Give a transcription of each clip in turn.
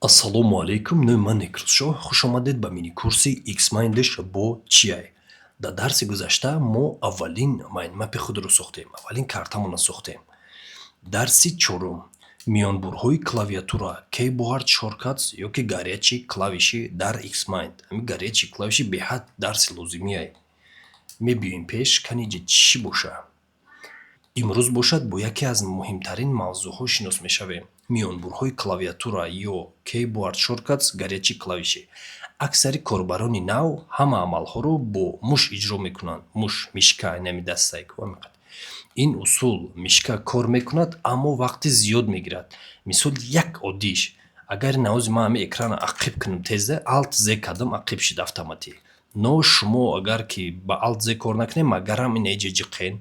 Ассалому алайкум, номи ман Некрӯзшоҳ. Хуш омадед ба мини-курси Xmind бо чиай. Дар дарси гузашта мо аввалин mindmap и худро сохтем, аввалин картамонро сохтем. Дарси чорум: миёнбурҳои клавиатура, keyboard shortcuts ёки горячие клавиши дар Xmind. Ҳамин горячие клавиши беҳад дарси лозимиай. Мебиёем пеш, каниҷа чӣ боша? Имрӯз бошад, бо яке аз муҳимтарин мавзӯъҳо шинос мешавем: миёнбурҳои клавиатура ё keyboard shortcuts, горячие клавиши. Аксари корбарони нав ҳама амалҳоро бо муш иҷро мекунанд. Муш, мышка, инами дастайк. Ин усул, мышка, кор мекунад, аммо вақти зиёд мегирад. Мисол, як оддиш: агар навози ман ҳамин экрана ақиб кунам, тезда Alt Z кардам, ақиб шид автоматӣ. Но шумо агар ки ба Alt Z кор накунед, магарам ин эҷа ҷиқен,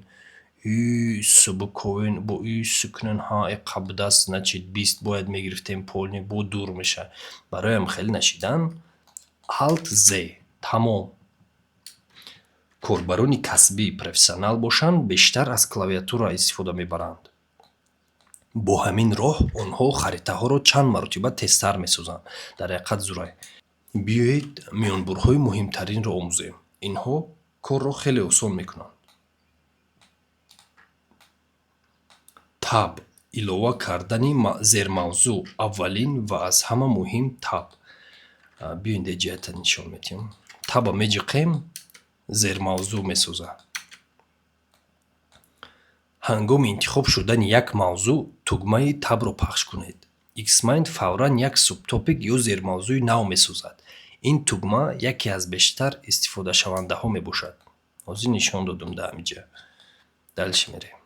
субуковен, бо ису кунен, ҳа, қабдаст, значит, 20 бояд мегирифтем, полный бо дур меша. Бароям хеле нашидан Alt Z, тамом. Корбарони касбӣ, профессионал бошанд, бештар аз клавиатура истифода мебаранд. Бо ҳамин роҳ онҳо харитаҳоро чанд маротиба тезтар месозанд. Дар ҳақиқат зурай. Биёед, миёнбурҳои муҳимтаринро омӯзем. Инҳо корро хеле осон мекунанд. Tab: илова кардани зермавзӯъ. Аввалин ва аз ҳама муҳим Tab. Биёед, ҷиҳата нишон медиҳам. Tab а меҷиқем, зермавзӯъ месозад. Ҳангоми интихоб шудани як мавзӯъ тугмаи Tab ро пахш кунед. Xmind фавран як subtopic ё зермавзӯи нав месозад. Ин тугма яке аз бештар истифодашавандаҳо мебошад. Ҳозир нишон додум дар ҳамин ҷа. Дальше мерем.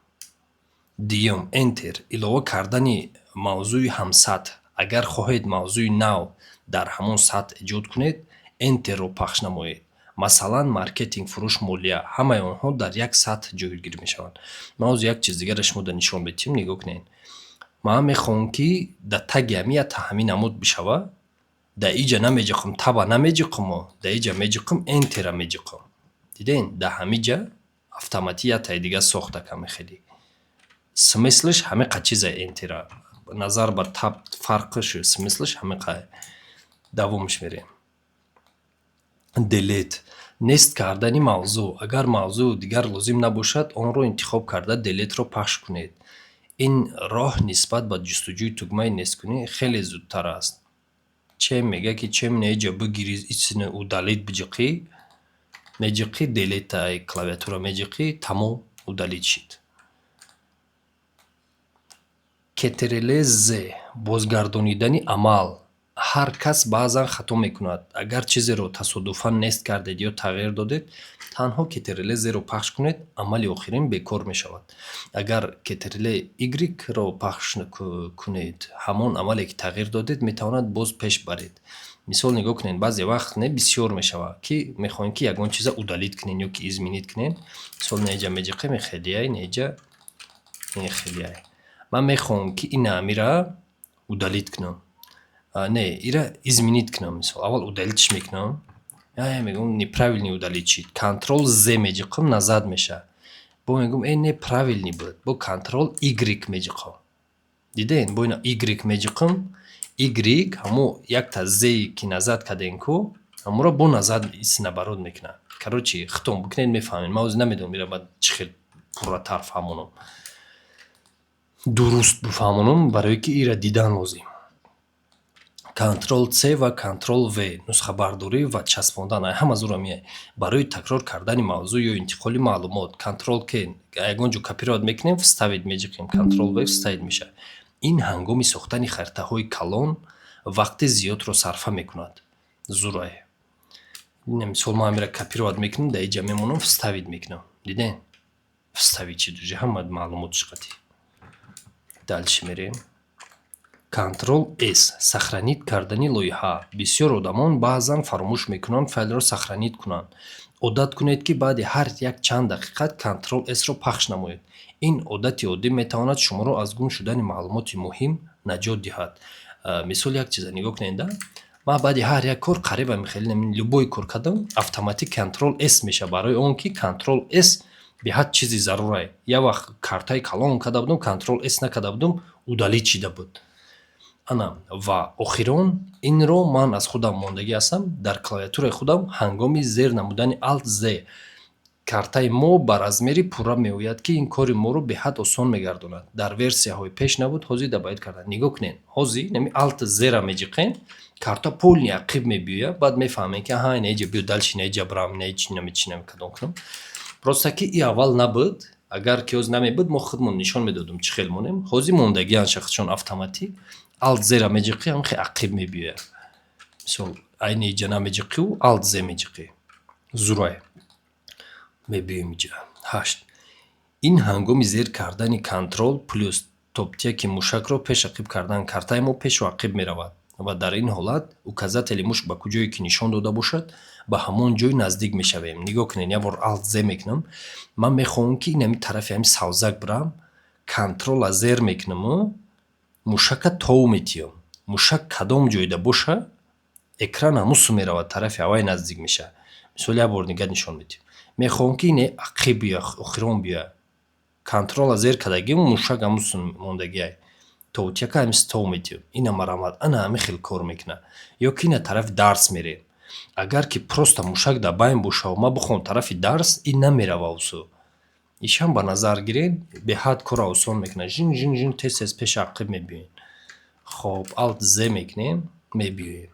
Дуюм, Enter: илова кардани мавзӯи ҳамсатҳ. Агар хоҳед мавзӯи нав дар ҳамон сатҳ эҷод кунед, Enter ро пахш намоед. Масалан, маркетинг, фурӯш, молия — ҳамаи онҳо дар як сатҳ ҷойгир мешаванд. Ман ҳозир як чиз дигарро шумода нишон медиҳам, нигоҳ кунед. Ман мехоҳам, ки дар таги ҳамин якта ҳамин намуд бишава. Дар иҷа намеҷиқам, Tab а намеҷиқамо, дар иҷа меҷиқам, Enter а меҷиқам. Дидем, дар ҳамин ҷа автоматӣ яктаи дига сохта каме хеле. Смысл ш ҳамиқа чиза, Enter а. Назар ба Tab фарқш, смысл ш ҳамиқа. Давомш мерем. Delete: нест кардани мавзӯъ. Агар мавзӯъ дигар лозим набошад, онро интихоб карда, Delete ро пахш кунед. Ин роҳ нисбат ба ҷустуҷӯи тугмаи несткунӣ хеле зудтар аст. Чем мега ки чем неҷа бигирӣ, исина удалить биҷиқӣ, меҷиқӣ Delete, ай клавиатура меҷиқӣ, тамом, удалить шид. Ctrl Z: бозгардонидани амал. Ҳар кас баъзан хато мекунад. Агар чизеро тасодуфан нест кардед ё тағйир додед, танҳо Ctrl Z ро пахш кунед, амали охирин бекор мешавад. Агар Ctrl Y ро пахш кунед, ҳамон амале ки тағйир додед, метавонад боз пеш баред. Мисол, нигоҳ кунед, баъзе вақт не бисёр мешавад, ки мехоҳем, ки ягон чиза удалить кунем ё ки изменить кунем. Мисол, неҷа меҷиқем, хелияй, неҷа хелияй. Ман мехоҳам, ки ина амира удалить кунам. Не, ира изменить кунам. Мисол, аввал удалить ш мекунам. Мегӯям, неправильный удалить шид. Control Z меҷиқам, назад мешавад. Бо мегӯям, э, неправильный буд. Бо Control Y меҷиқам. Дидем, бо ина Y меҷиқам, Y ҳамо якта Z ки назад кардем ку, ҳамонро бо назад наоборот мекунад. Короче, худтон бикунед, мефаҳмед. Ман ҳозир намедонам, ира баъд чӣ хел пурратар фаҳмонам. Дуруст бифаҳмонам, барое ки ира дидан лозим. Control C ва Control V: нусхабардорӣ ва часпондан. Ҳама зура меяй. Барои такрор кардани мавзӯъ ё интиқоли маълумот. Control К: ягон ҷо копировать мекунем, вставить меҷиқем, Control V, вставить мешавад. Ин ҳангоми сохтани харитаҳои калон вақти зиёдро сарфа мекунад. Зурай. Мисол, ман амира копировать мекунам, дар иҷа мемонам, вставить мекунам. Дидем? Вставить шид уже ҳама маълумотш қатӣ. Дальше мерем. Control S: сохранить кардани лоиҳа. Бисёр одамон баъзан фаромӯш мекунанд файлро сохранить кунанд. Одат кунед, ки баъди ҳар як чанд дақиқа Control S ро пахш намоед. Ин одати оддӣ метавонад шуморо аз гум шудани маълумоти муҳим наҷот диҳад. Мисол, як чиза нигоҳ кунед, да? Ман баъди ҳар як кор, қариб хеле любой кор кардам, автоматик Control S мешавад, барои он ки Control S беҳад чизи зарурае. Як вақт картаи калон карда будам, Control S накарда будам, удалить шида буд. Ана, ва охирон, инро ман аз худам мондагӣ ҳастам дар клавиатураи худам. Ҳангоми зер намудани Alt Z картаи мо ба размери пурра меояд, ки ин кори моро беҳад осон мегардонад. Дар версияҳои пеш набуд, ҳозир добавить кардан. Нигоҳ кунед, ҳозир нами Alt Z-ра меҷиқем, карта полный ақиб мебиёяд. Баъд мефаҳмем, ки аҳа, инаиҷа биё, дальше инаиҷа бирам, инаичи нами чи нами кадом кунам. Просто ки и аввал набуд. Агар ки ҳозир намебуд, мо худмон нишон медодум, чӣ хел монем. Ҳозир мондагиан шахсчон автоматик Alt Z-ра меҷиқӣ, ҳам хе ақиб мебиёяд. Мисол, айни иҷа намеҷиқиву Alt Z меҷиқӣ. Зурай мебиёем иҷа. Ҳашт. Ин ҳангоми зер кардани Control плюс товтяки мушакро пеш ақиб кардан картаи мо пешу ақиб меравад ва дар ин ҳолат указатели муш ба куҷое ки нишон дода бошад, ба ҳамон ҷой наздик мешавем. Нигоҳ кунед, як бор Alt Z мекунам. Ман мехоҳам, ки инами тарафи ҳамин савзак бирам. Контрола зер мекунаму мушака тов метиём. Мушак кадом ҷойда боша, экран ҳамун су меравад, тарафи ҳавай наздик мешавад. Мисол, як бор дига нишон медиҳем. Мехоҳам, ки ине ақиб биёяд, охирон биёяд. Контрола зер кардагим, мушак ҳамун су мондагиай, товтяка ҳамин тов метиём. Ина марамат, ана ҳамин хел кор мекунад. Ё ки ина тарафи дарс мерем. Агар ки просто мушак дар байн бошаву ман бихоҳам тарафи дарс, ин намерава усу. Ишам ба назар гиред, беҳад корро осон мекунад. Жин, жин, жин, тез тез пешу ақиб мебиёем. Хоб, Alt Z мекунем, мебиёем.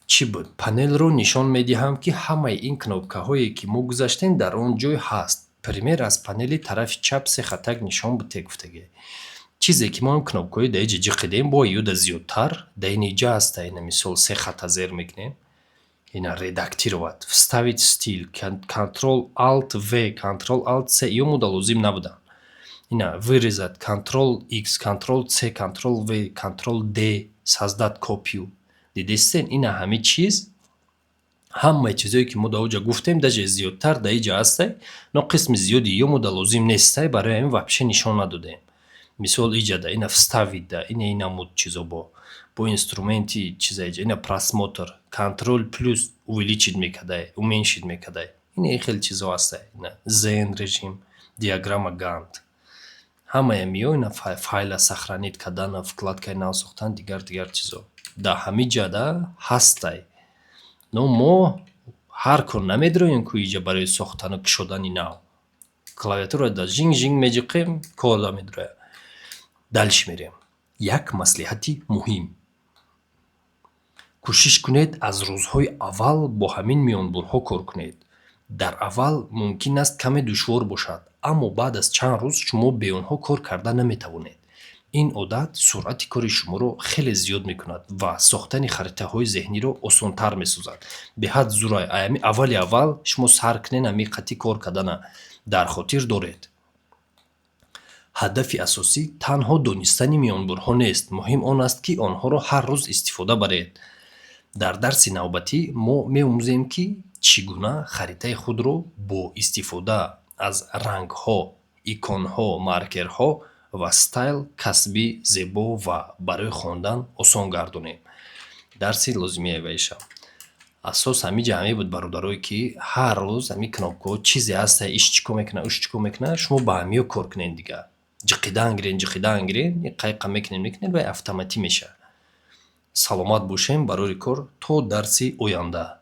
Чӣ буд? Панелро нишон медиҳам, ки ҳамаи ин кнопкаҳое, ки мо гузаштем, дар он ҷой ҳаст. Пример: аз панели тарафи чап се хаттак нишон буте гуфтагӣ. Чизе ки мо кнопкаҳои дар иҷа ҷиқидем, бо юда зиёдтар дар ин иҷа ҳаста. Ина, мисол, се хатта зер мекунем, ина редактировать, вставить стиль, Control Alt V, Control Alt C, ё мода лозим набуданд. Ина вырезать, Control X, Control C, Control V, Control D, создать копию. Дидестен, ина ҳами чиз, ҳамаи чизое, ки мо дар оҷа гуфтем, даже зиёдтар дар иҷа ҳастай. Но қисми зиёди ё мода лозим нестай, барои ҳамин вообще нишон надодем. Мисол, иҷада ина вставить да, ина инамуд чизо бо инструменти чиза иҷа, ина просмотр, Control плюс увеличить мекардай, уменьшить мекардай. Ина ин хел чизо ҳастай. Ина зен режим, диаграмма Гант, ҳамая миё. Ина файла сохранить кардана, вкладкаи нав сохтан, дигар дигар чизо дар ҳамин ҷада ҳастай. Но мо ҳар кор намедроем ку иҷа барои сохтану кушодани нав. Клавиатура да жинг жинг меҷиқем, кор да медрояд. Дальше мерем. Як маслиҳати муҳим: кӯшиш кунед, аз рӯзҳои аввал бо ҳамин миёнбурҳо кор кунед. Дар аввал мумкин аст каме душвор бошад, аммо баъд аз чанд рӯз шумо бе онҳо кор карда наметавонед. Ин одат суръати кори шуморо хеле зиёд мекунад ва сохтани харитаҳои зеҳниро осонтар месозад. Беҳад зурай, аями аввали аввал шумо сар кунед ҳамин қатъи кор кардана. Дар хотир доред, ҳадафи асосӣ танҳо донистани миёнбурҳо нест. Муҳим он аст, ки онҳоро ҳар рӯз истифода баред. Дар дарси навбатӣ мо меомӯзем, ки чӣ гуна харитаи худро бо истифода аз рангҳо, иконҳо, маркерҳо ва стайл касбӣ, зебо ва барои хондан осон гардонем. Дарси лозимияи вайша асос ҳамин ҷа ҳамин буд, бародарое, ки ҳар рӯз ҳамин кнопкаҳо чизе ҳаста, иш чӣ кор мекунад, уш чӣ кор мекунад, шумо ба ҳамиё кор кунед. Дига ҷиқидан гирен, ҷиқидан гирен, қайқа мекунед, мекунед ва автоматӣ мешавад. Саломат бошем, барори кор, то дарси оянда.